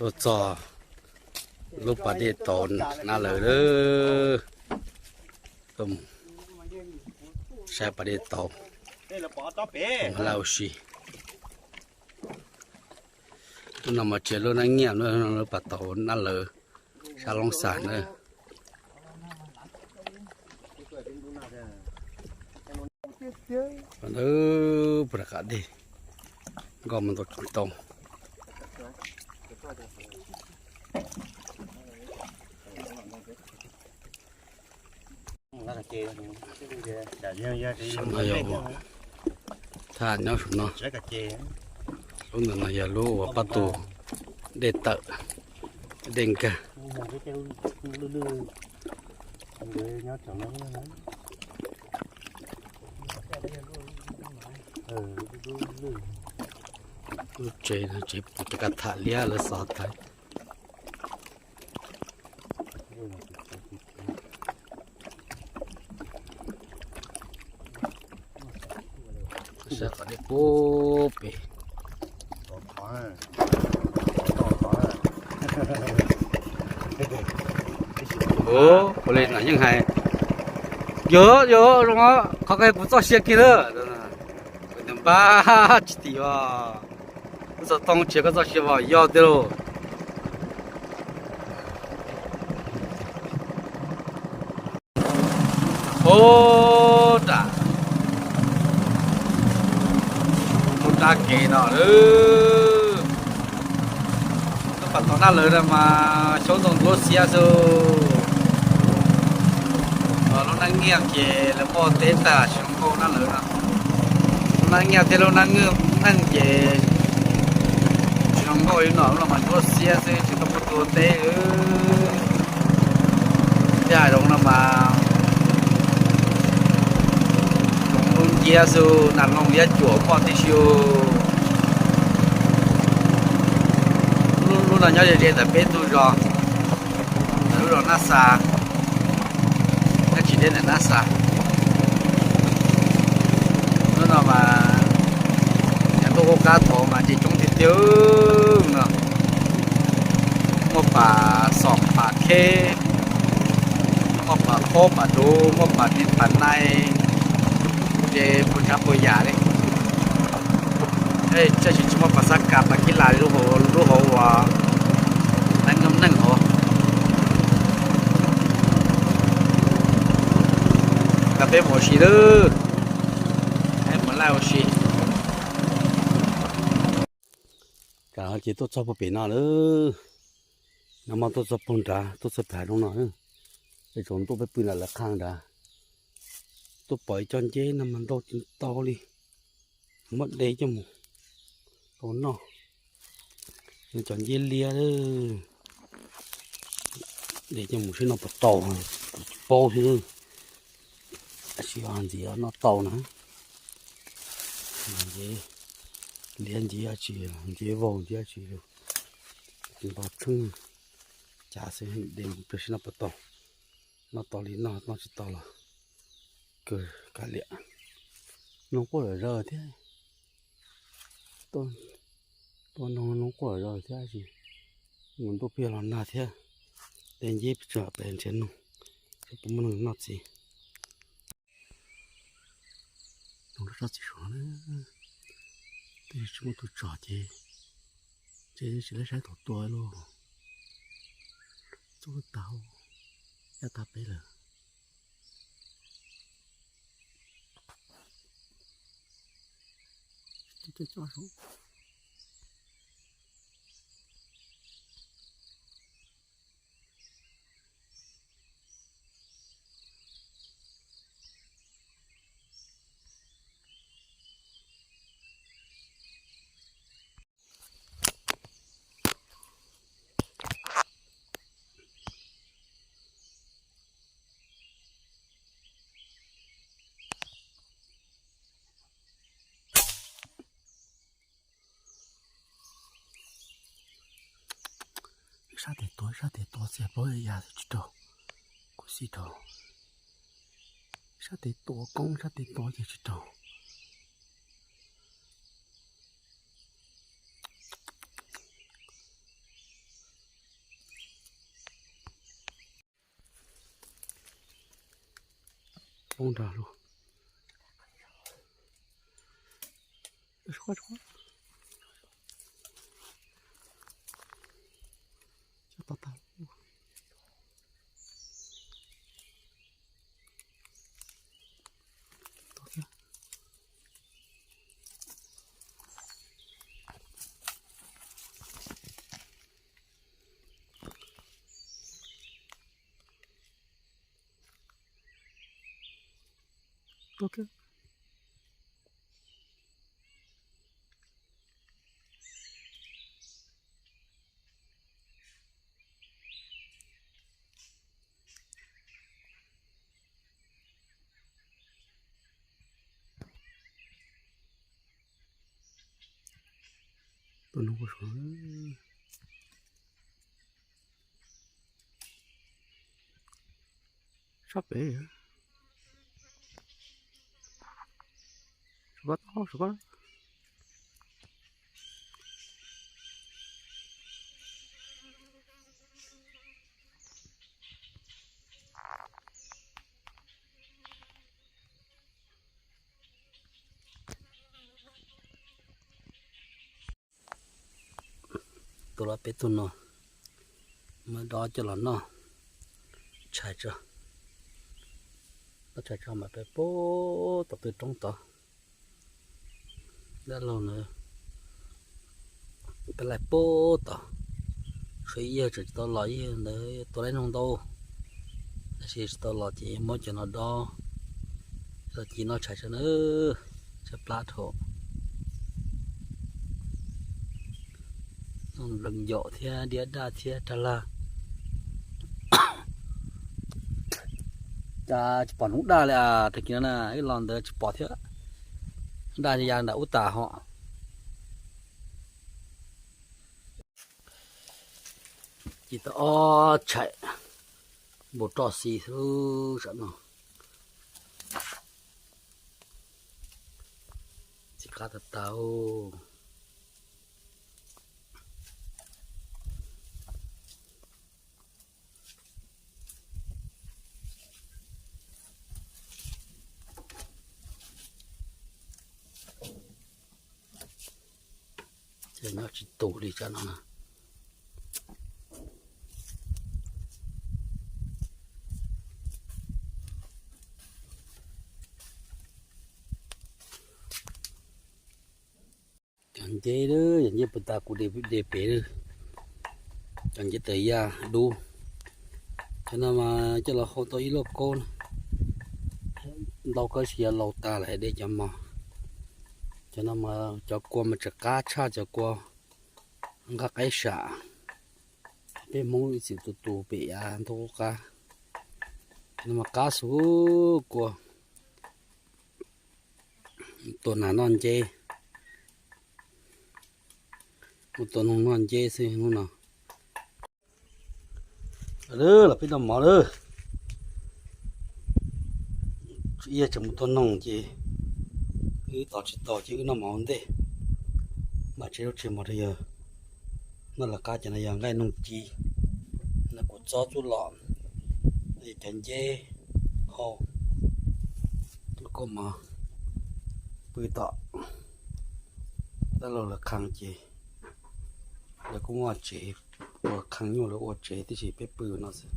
Tuaj txog lub pas dej tauv Nab Lawm lawm. Tuaj mus saib pas dej tauv, laj ua si. Lub no mas tsis yog lub Nab Nyiaj, lub pas tauv Nab Lawm, sab Loob Xas na. Ntawd puag nram qab dej, nkoj mus ntau tsoov tau. Saum no yog thaj nyob saum no. Lub ntawm no yog lub uas pab tus dej tawm, dej nkag. Lub tsev no tsev puv cov kav tham liab lawv xov thaiv. Saib qhov dej puag pem. Ua li no yeej hais, yog yog zoo qhov koj puas txoj sia kiag lawm. Npaj tsis tim os, kuv txog toog tsis koj txoj sia vau yog tiag lauj. Ub, nram, mus nram kev no lawm. Lub pas tauv Nab Lawm no mas xyoob ntoo ntsuab xiab xwb. Lub Nab Nyiaj ces lawv muaj teb tag tsis zoo nkauj Nab Lawm no. Lub Nab Nyiaj thiab lub Nab Nyiaj Neej ces tsis zoo nkauj li no, lub no mas ntsuab xiab xwb tsis tau muaj tua teb. Thiab hais zoo no mas zoov lub nciab xwb, nas noog liab cuam poj tib si. Lub no nyob ze ze ntawm peb tug zos, ntawm lub zos Nab Xas, nyob tsis deb ntawm Nab Xas. Lub no mas yog tuaj ua qab thaum mas ces coob tiag tiag no. Muaj pas xom pas kheb, muaj pas phaub pas duv, muaj pas nij pas nai, ces puas tsav puas yam li. Tab sis tsis muaj pas xab kas pas kib las li lub hauv uas Nab Nyiaj Neej hauv. Ces peb mus ua si lawm, peb mus laij ua si. Ces tuaj txog puag pem no lawm. Nag hmo tuaj txog puag nrad, tuaj txog pem hav zoov no, es tsaus ntuj peb pw nram lawv qhaj nrad, tuaj pom ib co nceb no mas ntau tsis ntau li, muab de coj mus rau noj. Cov nceb liab, de coj mus seb noj puas tau, tsis paub thiab. Tab sis ntxiv noj tau na. Nceb liab nceb dab tsi, nceb vau nceb dab tsi, tsis nto tsheej, cav xwb de mus pem seb noj puas tau. Noj tau li noj, noj tsis tau los kawg kav liam. Noog quaj zom zaws thiab. Tua noog, noog quaj zom zaws thiab sis mus ntuj plig los nag thiab. De nceb tso pem nrhiav noog, seb puas muaj noog noj txiv. Noog tsob txiv saud na, tab sis tsis muaj tus tsom ces, ces tsis lab saib thaum tua lauj. Txub tag, yaj tag peb lawm. Cov cov saud. Sab tes tua, sab tes tua txias plaub ya tsis raug, kuv xij rau. Sab tes tua koob, sab tes tua ces tsis raug. Poob nrag lug. Tau thiab. Tau thiab. Tus no ua suav sab pem. Suav tau, suav. Tus los peb tug no, muab dob coj los noj tshais tso. Dob tshais tso mas peb pub tom qwj roob tod. Dab laug ntawd peb laij pub tod. Tshuav ib yawg tseem tsis tau los, ib yawg ntawd tua laib noog ntau, tab sis tsis tau los ces muab cov no dob, los ci noj tshais tso na. Tshaib plab dhau. Nplees yaum thiab diab daj thiab rag lag. Cas tsis pom hnub daj li as, tag kis no na wb los ntawd tsis pom thiab. Daj ya nram ub tas ho. Ci tau ob tshais npau roj xis xwb sam no. Txiv qab tas tas. Ces nyob tsis tus li tsam no na. Cov nceb, yog nceb puag ta kuv de pem, cov nceb tawm yaj dub. Cov no mas coj los hau tau ib lauj kaub na. Ntau kawg tsis yog laus tas lawm de cov mos. Cov no mas cov kua mas tseem qab tshaj cov kua nqaj qaib sam. Peb Hmoob ib txwm tus tus pem av ntub qab. Cov no mas qab xwb kua. Tua nas noj nceb, mus tua noog noj nceb xwb hnub no. Los peb noj mov lawm. Ib yam tseem mus tua noog ces wb tos tsis tau ces wb noj mov ua ntej. Mam tsev lub tsev mov rau yawg noj lawv qab. Cov no yog nqaij noog ci, no kuv txob txuj lom, cov nceb hau, lub kaub mov pw tom dab laug lawv khee ces lawv kuj muaj tsev, ua khee nyuj lawv ua tsev tib si, peb pw no xwb.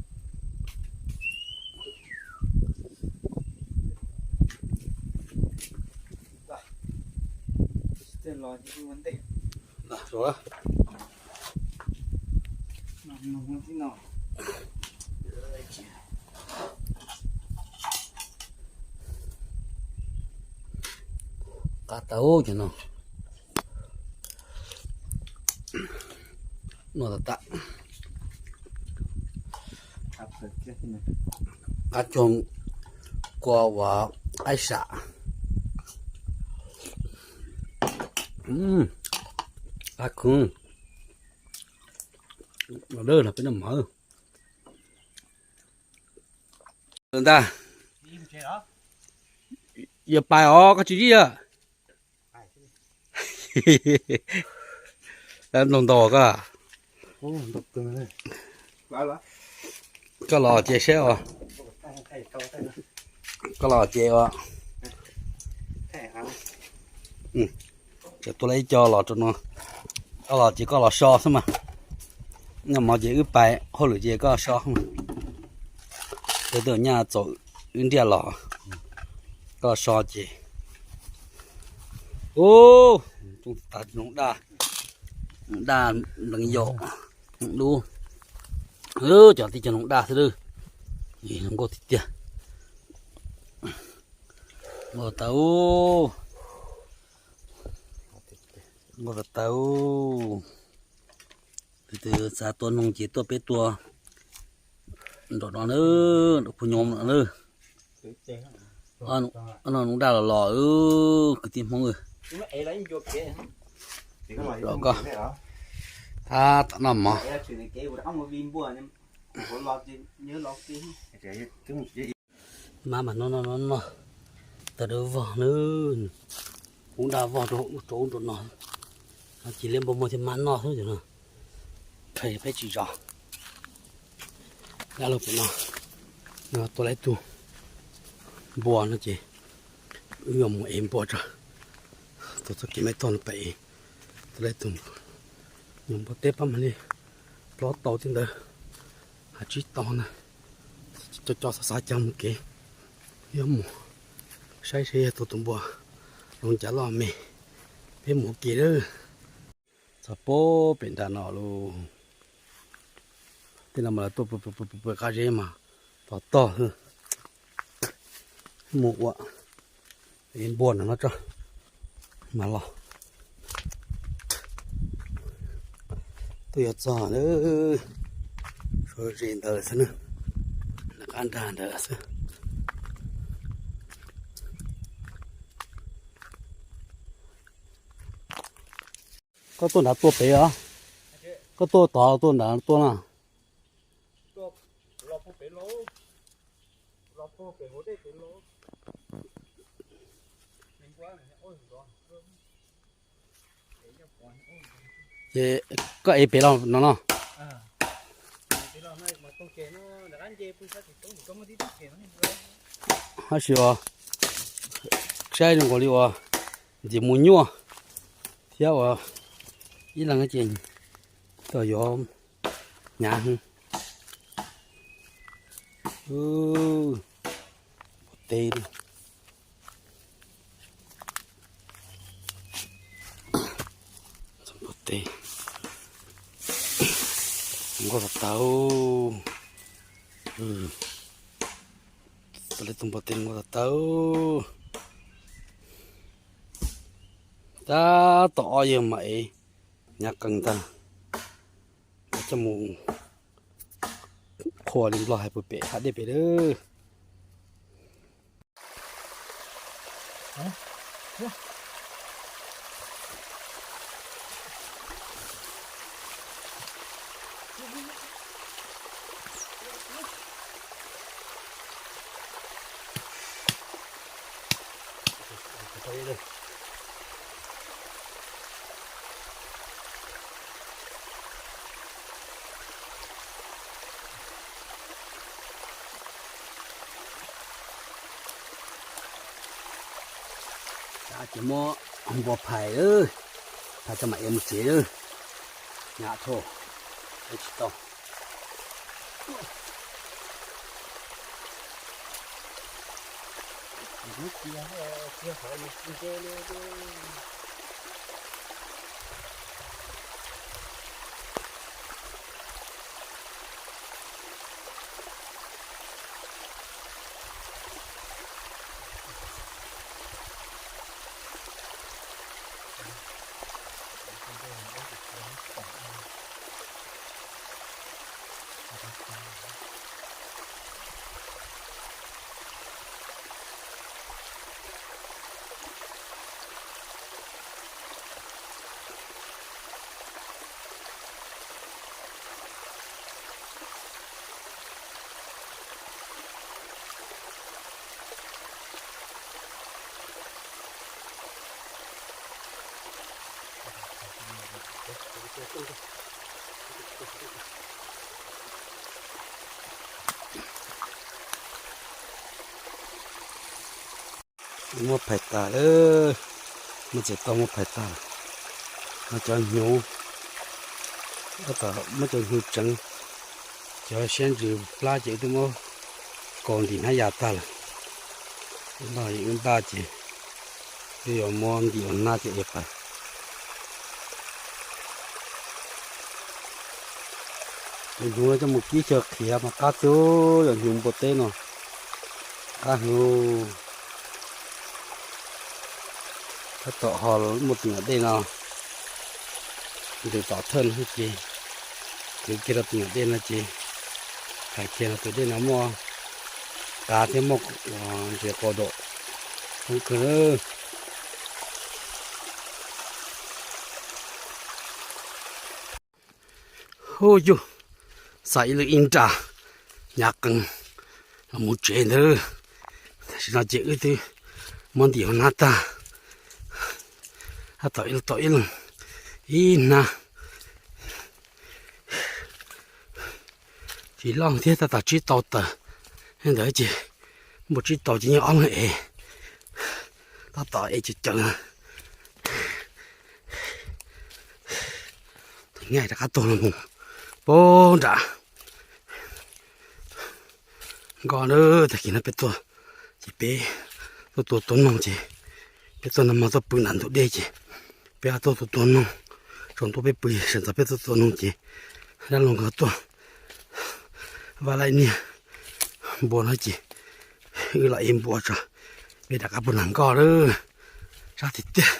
Qab tau cov no. Noj tag tag. Qab cuag kua uas qaib sam. Qab kheev. Los peb noj mov. Ntag. Yog pais os, koj tsis yig. Ntaus ntaus koj. Koj los cia seb os. Koj los ces ua, ces tua lawm ib co los rau no, koj los ces koj los so xwb mas. Noj mov ces wb pais, hauj lwm ces koj so. Peb twb nyaj txaus wb nriaj los, koj los so ces. Ub, tas noog daj, noog daj nplees yaum, noog dub. Cov tib cov noog daj xwb lawm, zoo nkauj tiag tiag. Nkauj tas tas, nkauj tas tas. Tus twg xav tua noog ces tuaj peb tua nram no na, nram Phu Nyoos no na. Noog daj los los kwv tij Hmoob. Los koj, tab tom noj mov. Mab mas noj noj noj noj, tawg dawb vog na. Hub daj vog rau ub rau no, no ces liab npau muag thiab mab noj xwb no. Peb tsis zov. Dab laug pem no, no tua lawm tus npua no ces wb yuav mus ev npua tso. Tus txoj kev me toj no pem, tua lawm tus npua teb pab mam li plob tau thiab ntawd, ha tsib tau na. Co co xav xav cas mus kev, yuav mus saib seb yog tus tus npua zoo cas loj me, peb mus ua ke lawm. Txog pem nram no lauj. Tej no mas lawv tuaj pw qab zeb mas tog tog xwb. Mus ua npua no no tso mas los. Twb yuav txog lawm, suav zes ntawd xwb na, nram qab nrag ntawd xwb. Koj tuaj nrad tuaj pem os, koj tuaj tod tuaj nrad tuaj na. Ces koj ev pem los no no. Tab sis os, saib zoo nkaus li uas ntxim mus nyuaj thiab uas ib leeg ces txawm yuav hnyav heev. Npua teb, npua teb, nkauj tas tas. Tus npua teb nkauj tas tas. Tab tom ob yawg mas ev hnyav qees ntag. Coj mus qhua li Nplog hais puag pem hav dej pem lawm. Ces muab npua phais, phais tso mam ev mus tsev. Nyab tho, ev tsis tau. Muab phais tas lawm, muab txiav toj muab phais tas lawm. No cov hnyuv, tab tom muab cov hnyuv tseev, cov siab ntsws plab ces wb twb muab kaus ntim hnab yas tag lawm. Wb npaj ces wb yuav muab ntim ua hnab ces ua pais. Cov hnyuv no coj mus kib chaw qhiav mas qab xwb, cov hnyuv npua teb no qab heev. Tab tom ho muaj tus nyuam dej no, nws tom thawj no ces kwv kiag rau tus nyuam dej no ces hais kiag no tus dej no muaj qav thiab muaj ntses quas dam coob kawg. Hu yug, xa ib lwm ib nra hnyav qees los mus tsev ntawd. Tam sim no ces wb twb muab ntim hauv hnab tag, tab tom ib leeg tau ib leeg ib hnab. Tsis loj thiab, tab tom tsib tau tawm ntawd ces, npaum tsib tau ces yeej ob leeg ev, tab tom ev cawv cawv. Tus nyab rov qab tuag los mus pab nram nkoj na. Tag kis no peb tuaj ces peb tuaj tua tua noog ces peb tuaj nag hmo tuaj pw nram ntug dej ces peb tuaj tua tua noog, tsaus ntuj peb pw, sawv ntxov peb tuaj tua noog ces dab laug nkawd tuaj vaj laij niag npua no ces wb los ev npua tso, peb rov qab pw nram nkoj lawm. Sab tiag tiag.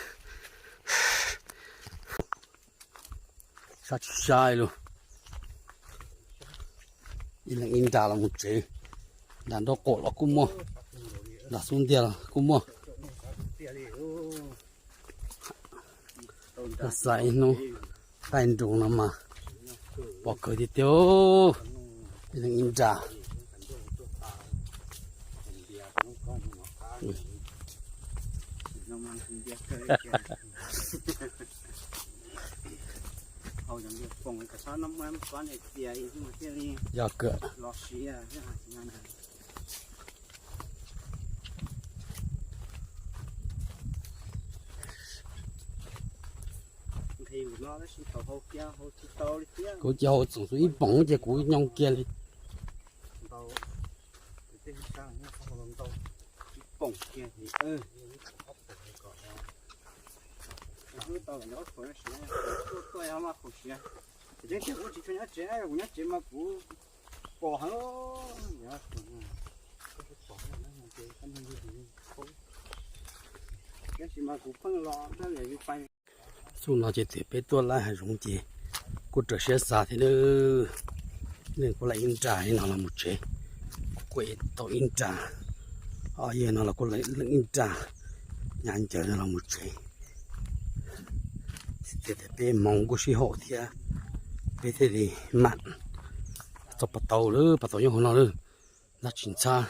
Sab tsis sab li. Ib leeg ib nra los mus tsev. Nram nraub qaum los kuj muaj, nram xub ntiag los kuj muaj. Xav ib hnub qaij nroos no mas pom kawg tiag tiag. Ib leeg ib nra. Yog kawg. Kuv cia hau txoom xwb ib poom ces kuv nyoo kiag li. Xub no ces tias peb tuaj laij hav zoov ces kuj raws siab xav thiab. Leej kuj laij ib nra li no los mus tsev, kuj tau ib nra, ob yawg no los kuj laij ib nra, hnyav ncaws no los mus tsev. Tias tias peb hmoov kuj sib haum thiab, peb thiaj li mam txog pas tau lawm, pas tau nyob hauv no lawm, tab tsis ntxhab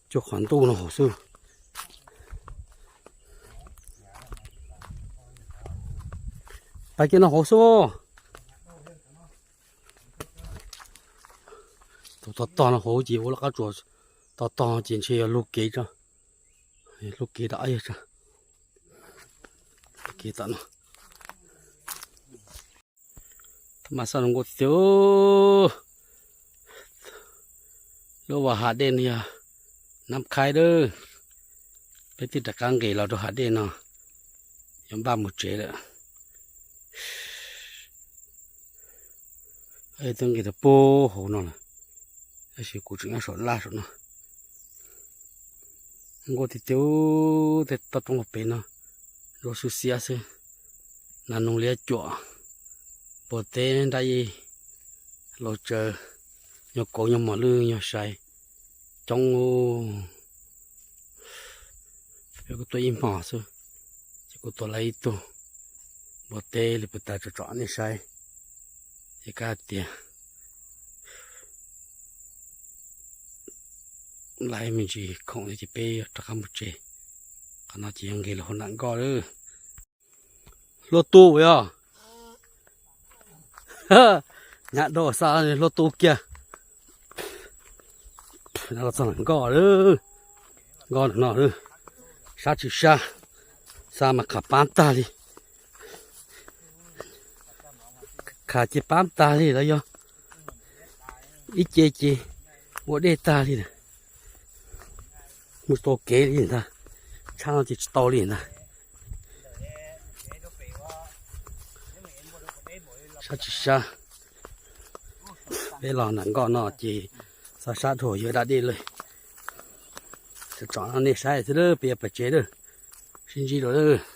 cuaj qhov ntuj no hauv xwb. Pais kiag no hauv xwb. Tus tog tog no hauv ces ua laj qab tsuas, tog tog ces ntshe yog lug kev tso, lug kev rau ob yawg tso. Kev tom no. Mas xaj zoo nkauj tiag. Lub vas hav dej no yog Nab Khaib lawm. Peb twb rov qab nqis los rau hav dej no, yuav npaj mus tsev lawm. Twb nqis rau puag hauv no lawm, tab sis kuv tseem nyob saum laj saum no. Nkauj tiag tiag, tej toj roob hauv pes no, lub xwb xiab xwb. Nas noog liab cuam, npua teb nrab ib, laus tsaws, nyuag kauv nyuag mos lwj nyuag sai coob. Peb kuj tuaj ib hmos xwb, ces kuj tua lawm ib tug npua teb li puag ta tsom tsom nej saib. Ces kab hais tias lawm me ntsis khoom ces peb rov qab mus tsev. Qhov no ces yog nqis los hauv nram nkoj lawm. Hlua tu yog hnyav dau xa hlua tu kiag. Los txog nkoj lawm, nkoj no lawm, Sab tsis sab, xa mas khav paab tag li. Khav ces paab tag li los yog ib ce ces ua dej tag li na. Mus tau kev li ntag, tshab no ces tsis tau li ntag. Sab tsis sab, peb los nram nkoj no ces xa sab dhau yuav da dej lawm. Tsom no nej saib xwb lawm, peb yuav pais tsev lawm, sib ntsib dua lawm.